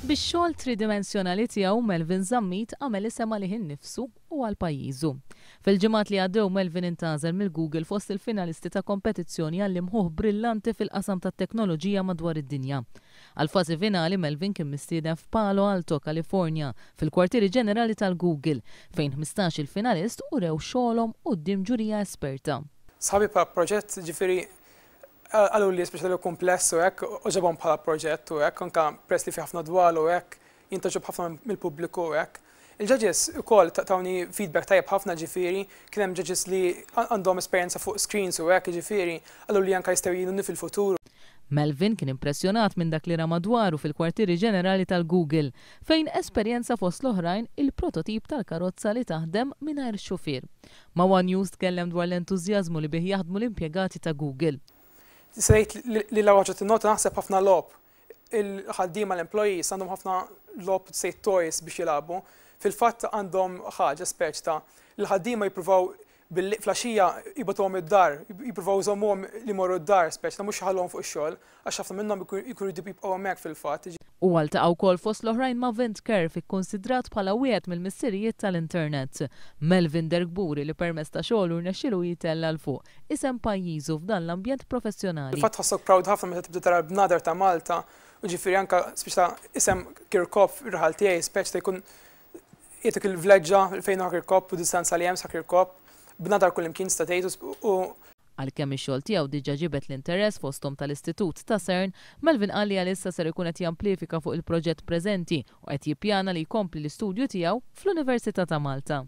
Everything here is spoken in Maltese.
Bix-xogħol tridimensjonali tiegħu Melvin Zammit għamel isem għalih innifsu u għal pajjiżu. Fil-ġimgħat li għaddew Melvin intgħażel mill-Google fost il-finalisti ta' kompetizzjoni għall-imħuħ brillanti fil-qasam tat-teknoloġija madwar id-dinja. Għall-fażi finali Melvin kien mistieden f'Palo Alto, California, fil-kwartieri ġenerali tal-Google, fejn 15-il finalist urew xogħolhom quddiem ġurija esperta. Sħabi bħala proġett, ġifieri qalu li speċjali kumpless u hekk, għoġobhom bħala proġett u hekk, anke peress li fi ħafna dwal u hekk, jintgħoġob ħafna mill-pubbliku u hekk. Il-judges ukoll tawni feedback tajjeb ħafna ġifieri, kien hemm judges li għandhom esperjenza fuq screens u hekk ġifieri, qalu li anke jistgħu jgħinuni fil-futur. Melvin kien impressjonat minn dak li ra madwaru fil-kwartieri ġenerali tal-Google, fejn esperjenza fost l-oħrajn il-prototip tal-karozza li taħdem mingħajr xufier. Ma' one News tkellem dwar l-entużjażmu li bih jaħdmu l-impjegati ta' Google. Tista' tgħid li l-ewwel ħaġa tinnota naħseb ħafna logħob. Il-ħaddiema l-employees għandhom ħafna logħob say toys biex jilagħbu. Fil-fatt għandhom ħaġa speċi ta' l-ħaddiema jippruvaw filgħaxija jibagħtuhom id-dar, jippruvaw iżommuhom li jmorru d-dar speċi ta' mhux iħalluhom fuq ix-xogħol għax ħafna minnhom jkunu jridu jibqgħu hemmhekk fil-fatt. Huwa ltaqa' wkoll fost l-oħrajn ma' Vint Cerf ikkunsidrat bħala wieħed mill-missirijiet tal-internet. Melvin deher kburi li permezz ta' xogħlu rnexxielu jtella' 'l fuq isem pajjiżu f'dan l-ambjent professjonali. Fil-fatt tħossok proud ħafna meta tibda tara l-bnadar ta' Malta u ġifieri anke speċi ta' isem Kirkop ir-raħal tiegħi speċi ta' jkun jagħtik il-vleġġa fejn hu Kirkop u distanza li hemm sa Kirkop, bnadar kullimkien tista' tgħid u Għalkemm ix-xogħol tiegħu diġà ġibed l-interess fosthom tal-Istitut ta' CERN, Melvin qal li għalissa ser ikun qed jamplifika fuq il-proġett preżenti u qed jippjana li jkompli l-istudju tiegħu fl-Università ta' Malta.